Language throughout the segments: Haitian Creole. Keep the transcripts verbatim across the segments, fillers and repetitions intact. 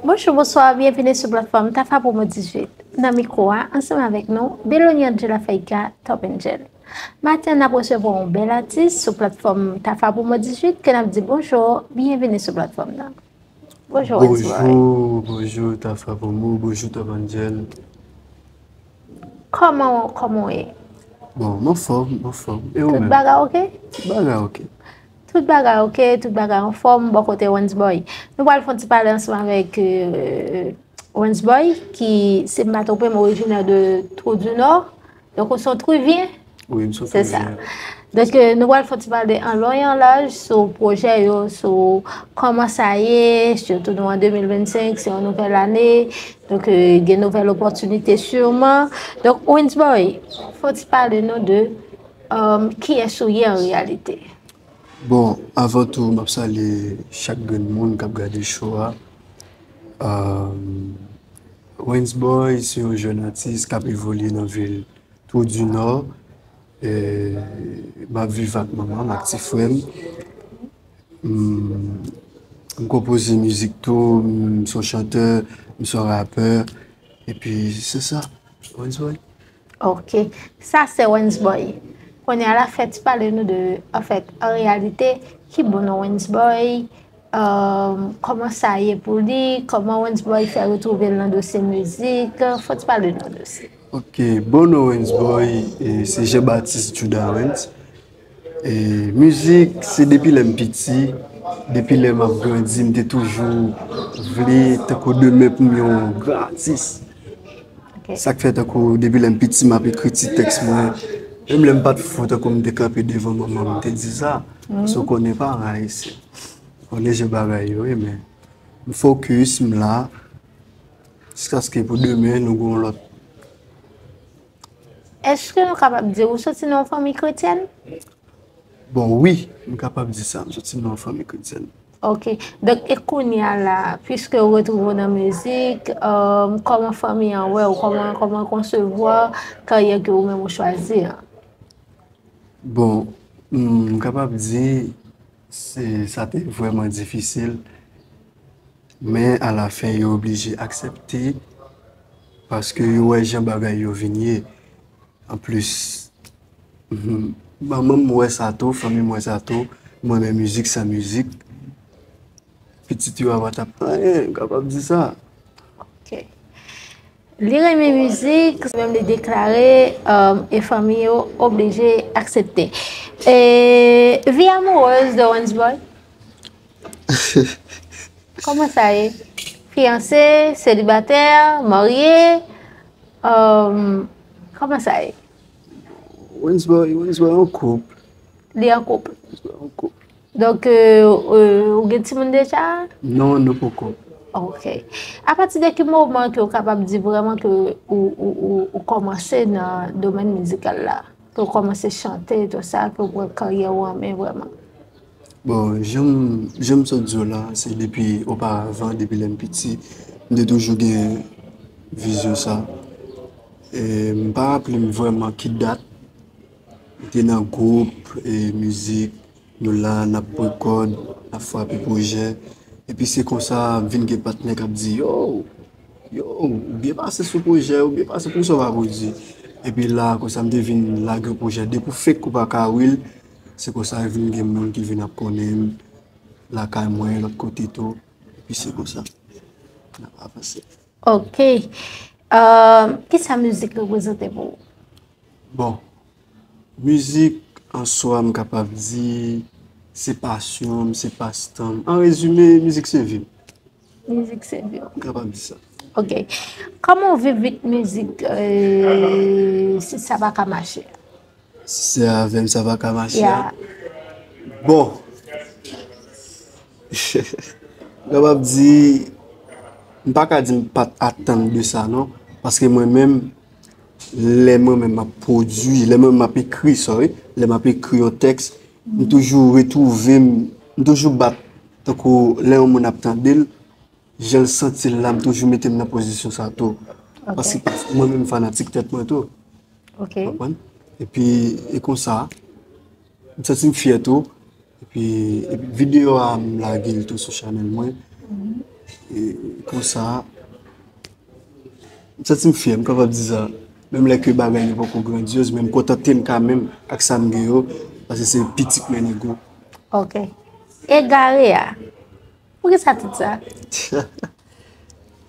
Bonjou, bonswa, byenvini sou platfòm Tafa Promo dizuit. Nan mikwo a, ansanm avèk nou, Belonie Angela Faïka, Top Angel. Maten, n ap resevwa yon bèl atis sou platfòm Tafa Promo dizuit ke n ap di bonjou, byenvini sou platfòm nan. Bonjou, Wensboy. Bonjou, bonjou, Tafa Promo, bonjou, Top Angel. Kòman, kòman w ye? Bon, m anfòm, m anfòm. E ou menm? Tout bagay oke? Tout bagay oke. Tout bagay oke, tout bagay anfòm, bò kote Wensboy. Nou pral fè yon ti pale ansanm avèk, euh, Wensboy, ki, si m pa twonpe m, orijinè de Trou du Nord. Donk, ou se yon Trivyen? Wi, m se yon Trivyen. Se sa. Donk, euh, nou pral fè yon ti pale an lon e an laj sou pwojè yo, sou kòman sa ye, sitou nou an de mil vennsenk, se yon nouvèl ane. Donk, euh, gen nouvèl opòtinite siman. Donk, Wensboy, fè yon ti pale nou de, euh, kiyès ou ye an reyalite. Bon, avan tou, m ap salye chak grenn moun k ap gade show a. Euh, Wensboy se yon jèn atis k ap evolye nan vil Trou du Nord. E, m ap viv ak manman m, ak ti frè m. M, m konpoze mizik tou, m se yon chantè, m se yon rapè. Epi, se sa, Wensboy. Ok, sa se Wensboy. Kounye a la, fè ti pale nou de, anfèt, an reyalite, ki bon non Wensboy, euh, kòman sa ye pou li, kòman Wensboy fè retwouve l nan dosye mizik, fè ti pale nou de sa. Ok, bon non Wensboy, e, se Jean Baptiste Juda Wens. E, mizik, se depi lè m piti, depi lè m ap grandi, m te toujou vle, tankou demen pou m yon gran atis. Ok. Sa k fè tankou depi lè m piti, m ap ekri ti tèks mwen. Menm lè m pa t fou, tankou m te kanpe devan manman m, m te di sa. Paske w konnen paran ayisyen. Ou konnen jan bagay yo ye, men m fokis, m la. Jiskaske pou demen, nou gen yon lòt. Èske nou kapab di ou soti nan yon fanmi kretyèn? Bon, wi, m kapab di sa, m soti nan yon fanmi kretyèn. Ok. Donk, e kounye a la, piske ou retwouve w nan mizik, euh, kòman fanmi an wè w, kòman, kòman konsevwa karyè ke ou menm ou chwazi an? Bon, m, m kapab di, se, sa te vrèman difisil, men alafen, yo oblije aksepte, paske yo wè jan bagay yo vin ye. Anplis, manman m wè sa tou, fanmi m wè sa tou, m renmen mizik, san mizik, pitit yo a pa t ap anyen, m kapab di sa. Ok. Li renmen mizik, menm li deklare, um, e fanmi yo oblije aksepte. E vi amourèz de Wensboy? Kòman sa ye? Fiyanse, selibatè, marye? Um, kòman sa ye? Wensboy, Wensboy an koup. Li an koup. Wensboy an koup. Donk, euh, euh, ou gen timoun deja? Non, nou poko. Ok. Apati de ki moman ke ou kapab di vrèman ke ou, ou, ou, ou kòmanse nan domèn mizikal la? Ke w kòmanse chante, tou sa, ke w pran karyè w an men vrèman? Bon, jan m, jan m sot di w la, se depi oparavan, depi lè m piti, m te toujou gen vizyon sa. E m pa raple m vrèman ki dat m te nan gwoup, e mizik, nou la, n ap rekòd, n ap frape pwojè. Epi se konsa, m vin gen patnè k ap di, yo, yo, ou byen pase sou pwojè, ou byen pase, poukisa w pa pwodui? Epi la, konsa, m te vin lage yon pwojè. Depi w fenk ou pa ka wi l, se konsa, vin gen moun ki vin ap konnen m lakay mwen, lòt kote tou. Epi se konsa, n ap avanse. Ok. Euh, kisa mizik reprezante pou ou? Bon, mizik an swa, m kapab di, se pasyon m, se pastan m. An rezime, mizik se vi m. Mizik se vi w. M kapab di sa. Ok. Kòman w viv vit mizik, euh, si sa pa ka mache? Si se avè m sa pa ka mache a? Yeah. Bon. M kapab di, m pa ka di m pa t atann de sa, non. Paske mwen menm, lè mwen menm m ap pwodui, lè mwen menm m ap ekri, sorry, lè m ap ekri yon tèks, m toujou retwouve m, m toujou bat, tankou lè yon moun ap tande l, jan l santi l la, m toujou mete m nan pozisyon sa tou. Ok. Paske mwen menm m fanatik tèt mwen tou. Ok. Konprann? Epi, e konsa, m santi m fyè tou. Epi, epi videyo a, m lage l tou sou chanèl mwen. Mhm. E konsa, m santi m fyè, m kapab di sa. Menm lè ke bagay yo poko grandyoz, men m kontante m kanmenm ak sa m gen yo, paske se pitit men nego. Ok. Egare a. Poukisa tit sa?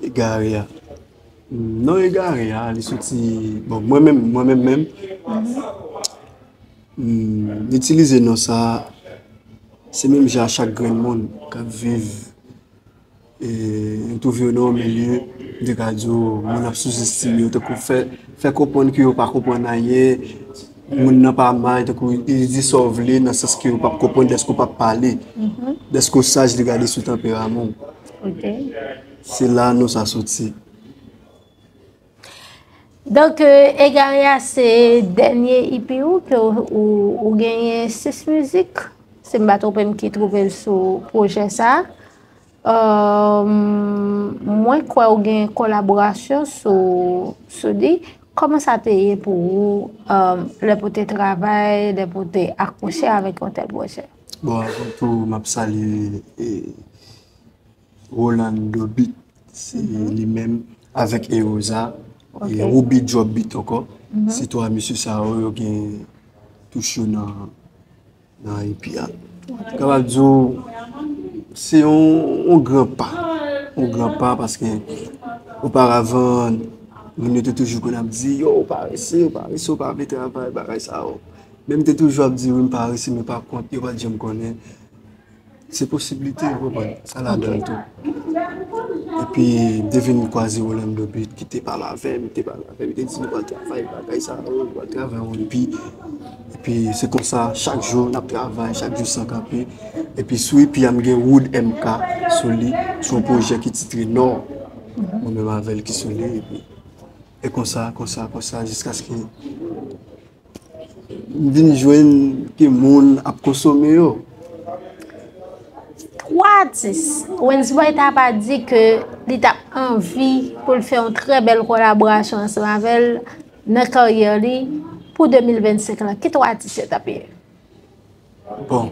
Egare a. Non, egare a, li soti, bon, mwen menm, mwen menm menm, m itilize non sa, se menm jan chak grenn moun k ap viv. E, yo twouve yo nan yon milye, m te ka di w, moun ap souzestime yo, tankou fè, fè konprann ke yo pa konprann anyen, moun nan pa may, tankou li di sa w vle, nan sans ke yo p ap konprann dèske w p ap pale. Dèske w saj, li gade sou tanperaman w. Ok. Se la non sa soti. Donk, euh, Egare a se dènye E P ou ke ou, ou, ou genyen sis mizik, si m pa twonpe m, ki twouve l sou pwojè sa. Euh, mwen kwè ou gen kolaborasyon sou, sou li. Kòman sa te ye pou ou, euh, lè pou te travay, lè pou te akouche avèk yon tèl pwojè? Bon, avan tou, m ap salye, e, Rolando Beat, se li menm avèk Eroza, e Ruby Drop Beat ankò. Se twa mesye sa yo, yo gen touch yo nan, nan E P a. Kapab di w, se yon, yon gran pa, yon gran pa, paske oparavan, moun yo te toujou konn ap di, yo, ou parese, ou parese, ou pa vle travay, bagay sa yo. Men m te toujou ap di, wi, m parese, men pa kont, yo pa t janm konnen. Se posiblite, ou konprann? Sa ladan l tou. Epi, m te vin kwaze Rolando Beat, ki te pale avè m, te pale avè m, te di, nou pral travay bagay sa yo, nou pral travay yon E P. Epi, se konsa, chak jou, n ap travay, chak jou san kanpe. Epi, sou E P a, m gen Wood M K sou li, se yon pwojè ki titre Nò. Mwen menm avè l ki sou li, epi, e konsa, konsa, konsa, jiskaske m vin jwenn ke moun ap konsome yo. Twa atis, Wensboy ta pa di ke li t ap anvi pou l fè yon trè bèl kolaborasyon ansanm avè l nan karyè li pou de mil vennsenk la. Ki twa atis yo t ap ye? Bon,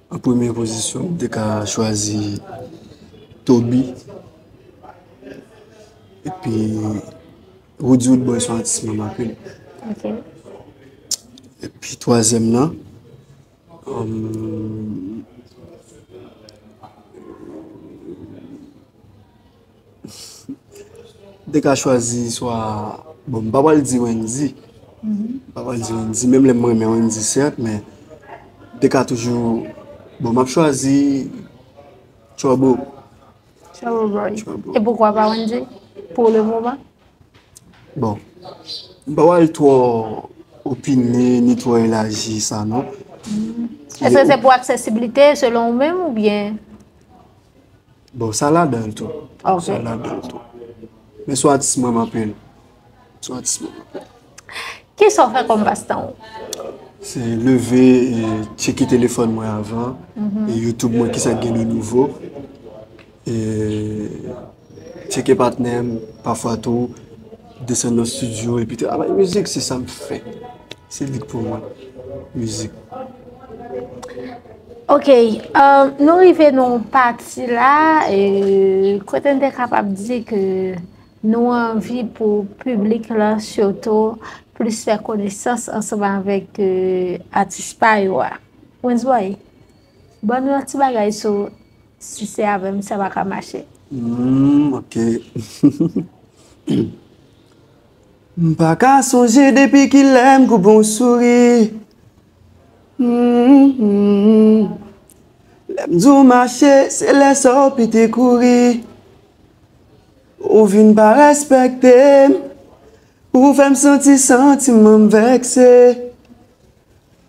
an premye pozisyon, m te ka chwazi Toby. Epi, Roody Roodboy se yon atis mwen renmen anpil. Ok. Epi twazyèm nan, um, m te ka chwazi swa, bon, m pa pral di Wendy. M pa pral di Wendy, menm lè m renmen Wendy, sèt, men m te ka toujou, bon, m ap chwazi Trouble. Trouble Boy. Trouble. E poukwa pa Wendy? Pou le moman? Bon, m pa pral twò opine, ni twò elaji sa, non. Èske se pou aksesiblite, selon ou menm, oubyen? Bon, sa ladan l tou. Ok. Sa ladan l tou. Men se yon atis mwen renmen anpil. Se yon atis mwen renmen anpil. Kisa w fè kòm pastan w? Se leve, e, tcheke telefòn mwen avan, e YouTube mwen, kisa k gen de nouvo. E tcheke patnè m, pafwa tou, desann nan estidyo, epi travay mizik, se sa m fè. Se li k pou mwen, mizik. Ok, euh, nou rive nan yon pati la, e, kote n te kapab di ke nou anvi pou piblik la, sitou, plis fè konesans ansanm avèk, euh, atis pa yo a. Wensboy, ban nou yon ti bagay sou Si se avè m, sa pa ka mache. Hmm, ok. M pa ka sonje depi kilè m koupe yon souri. Hmm, lè m di w mache, se lè sa w pete kouri. Ou vin pa respekte m. Ou fè m santi santiman m vèkse.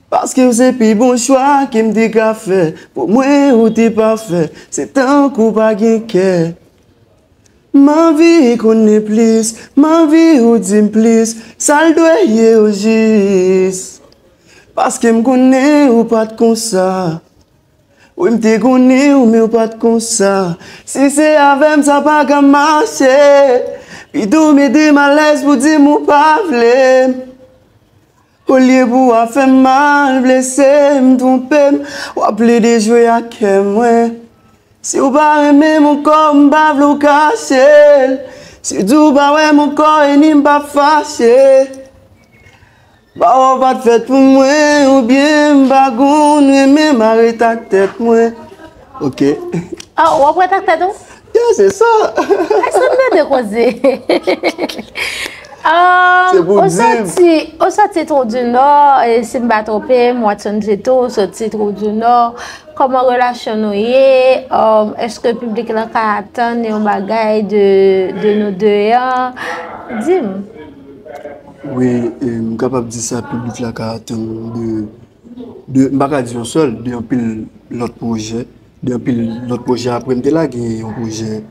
Paske w se pi bon chwa ke m te ka fè. Pou mwen, ou te pafè. Se tankou w pa gen kè. M anvi konnen plis, m anvi ou di m plis. Sa l dwe ye ojis. Paske m konnen ou pa t konsa. Wi, m te konnen ou, men ou pa t konsa. Si se avè m, sa pa ka mache. Pito w mete m alèz pou di m ou pa vle m. Olye pou w ap fè m mal, blese m, twonpe m, w ap plede jwe ak kè mwen. Si w pa renmen m ankò, m pa vle w kache l. Si w di w pa wè m ankò, e ni m p ap fache. Ba w pa t fèt pou mwen, oubyen m pa konn renmen m a ret ak tèt mwen. Ok. Ah, w ap ret ak tèt ou? Yeah, se sa. Ay, sa m tande koze. Um, Se pou ou di. Soti, ou soti Twou di Nò, e si m pa twonpe m, Watson Tito, ou soti Twou di Nò. Kòman relasyon nou ye? Um, èske piblik la ka atann yon bagay de, de nou de an? Di m. Wi, e, m kapab di sa, piblik la ka atann de, de, m pa ka di yon sèl, de anpil lòt pwojè, de anpil lòt pwojè. Apre m te lage yon pwojè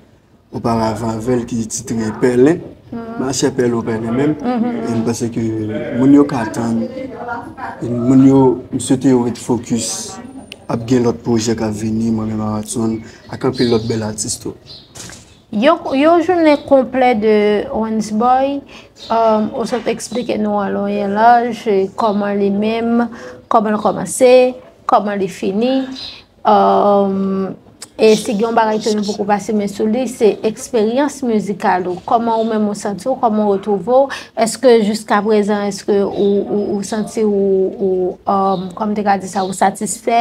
oparavan avè l ki titre Pèlen, Machè Pèlen, Pèlen menm. E m panse ke moun yo ka tann, e moun yo, m swete yo ret fokis. Ap gen lòt pwojè k ap vini, mwen menm a Watson, ak anpil lòt bèl atis tou. Yon, yon jounen konplè de Wens Boy, um, ou sot eksplike nou an lon e an laj, e kòman li menm, kòman l kòmanse, kòman li fini. Um, e si gen yon bagay ke nou poko pase men sou li, se eksperyans mizikal ou. Kòman ou menm ou santi w, kòman ou retwouve w? Èske jiska prezan, èske ou, ou, ou santi ou, ou um, kòm te ka di sa, ou satisfè?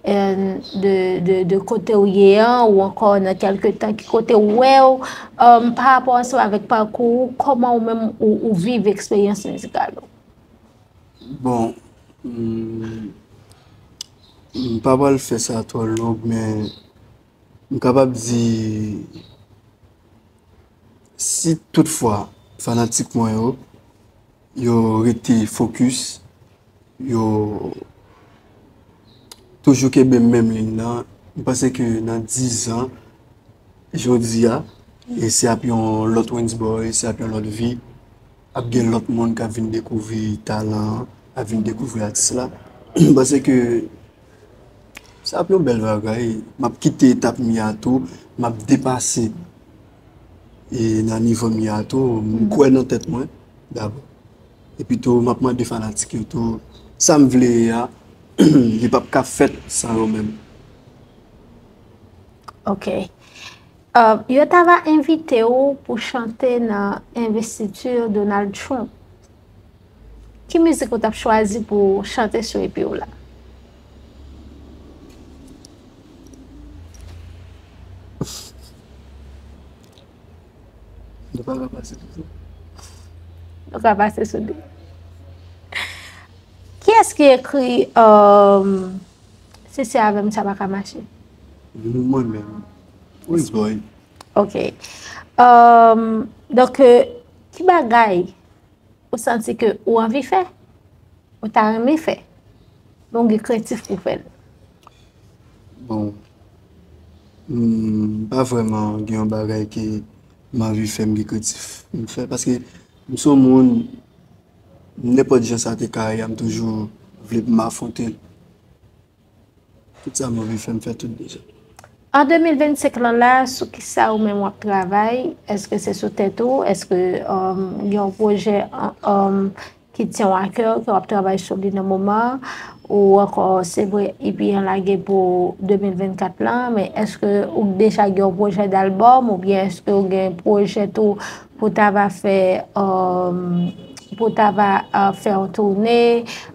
And de, de, de kote w ye an, ou ankò nan kèlke tan, ki kote w wè w, um, pa rapò ansanm avèk pakou ou, kòman ou menm ou, ou viv eksperyans mizikal ou? Bon, m, m pa pral fè sa twò long, men m kapab di, si toutfwa fanatik mwen yo, yo rete fokis, yo toujou kenbe menm liy nan, m panse ke nan diz an, jodi a, e se ap yon lòt Wens Boy, se ap yon lòt vi, ap gen lòt moun k ap vin dekouvri talan an, ap vin dekouvri atis la. M panse ke sa ap yon bèl bagay. M ap kite etap m ye a tou, m ap depase e nan nivo m ye a tou, m kwè nan tèt mwen dabò. Epi tou, m ap mande fanatik yo tou, sa m vle ye a, li p ap ka fèt san yo menm. Ok. Uh, yo ta va envite w pou chante nan envestiti Donald Trump. Ki mizik ou t ap chwazi pou chante sou E P ou la? Nou pa ka pase sou sa. Nou ka pase sou li. Kiyès ki ekri um, Si se avè m, sa pa ka mache? Mwen menm. Wens Boy. Ok. Um, donk, euh, ki bagay ou santi ke ou anvi fè, ou ta renmen fè, men ou gen krentif pou fè l? Bon, m pa vrèman gen yon bagay ke m anvi fè, m gen krentif m fè, paske m se yon moun, nenpòt jan sa te ka ye a, m toujou vle pou m afwonte l. Tout sa m anvi fè, m fè tout deja. An de mil vennsenk lan la, sou kisa ou menm w ap travay? Èske se sou tèt ou? Èske um, gen yon pwojè um, ki tyen w a kè, ke w ap travay sou li nan moman an? Ou ankò, se vre, E P an lage pou de mil vennkat lan, men èske ou deja gen yon pwojè dalbòm oubyen èske ou gen pwojè tou pou ta va fè um, pou ta va uh, fè yon toune?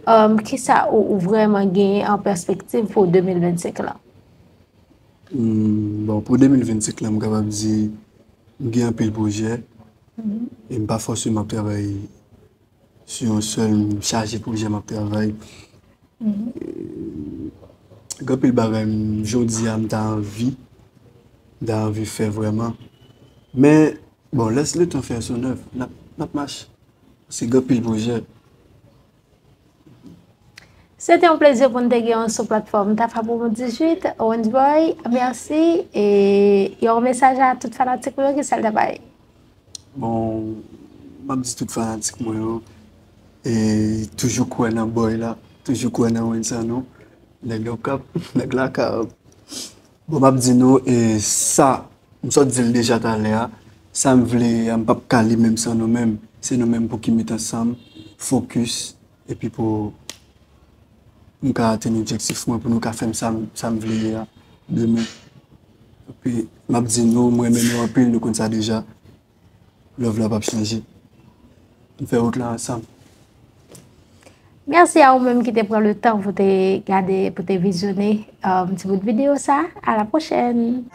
Um, kisa ou, ou vrèman genyen an pèspektiv pou de mil vennsenk lan? Hmm, bon, pou de mil vennsenk lan, m kapab di m gen anpil pwojè. E m pa fòseman ap travay sou yon sèl, m chaje pwojè m ap travay. E, gen anpil bagay m, jodi a, m ta anvi, m ta anvi fè vrèman. Men, bon, laisse le temps faire son œuvre, n ap, n ap mache. Se gen anpil pwojè. Se te yon plezi pou n te gen w sou platfòm Tafa Promo dizuit. Orange Boy, mèsi. E yon mesaj a tout fanatik ou yo, kisa l ta bay? Bon, m ap di tout fanatik mwen yo, e toujou kwè nan Boy la, toujou kwè nan Wens Sanon. Nèg yo k ap, nèg la k ap. Bon, m ap di nou, e sa, m sot di l deja talè a, sa m vle a, m p ap ka li menm san nou menm pou ki met ansanm, fokis, epi pou m ka atenn objektif mwen, pou nou ka fè m sa, m- sa m vle ye a demen. Epi, m ap di nou, mwen renmen nou anpil, nou konn sa deja. Love la p ap chanje. N fè wout la ansanm. Mèsi a ou menm ki te pran le tan pou te gade, pou te vizyone um, ti bout videyo sa. A la pwochèn!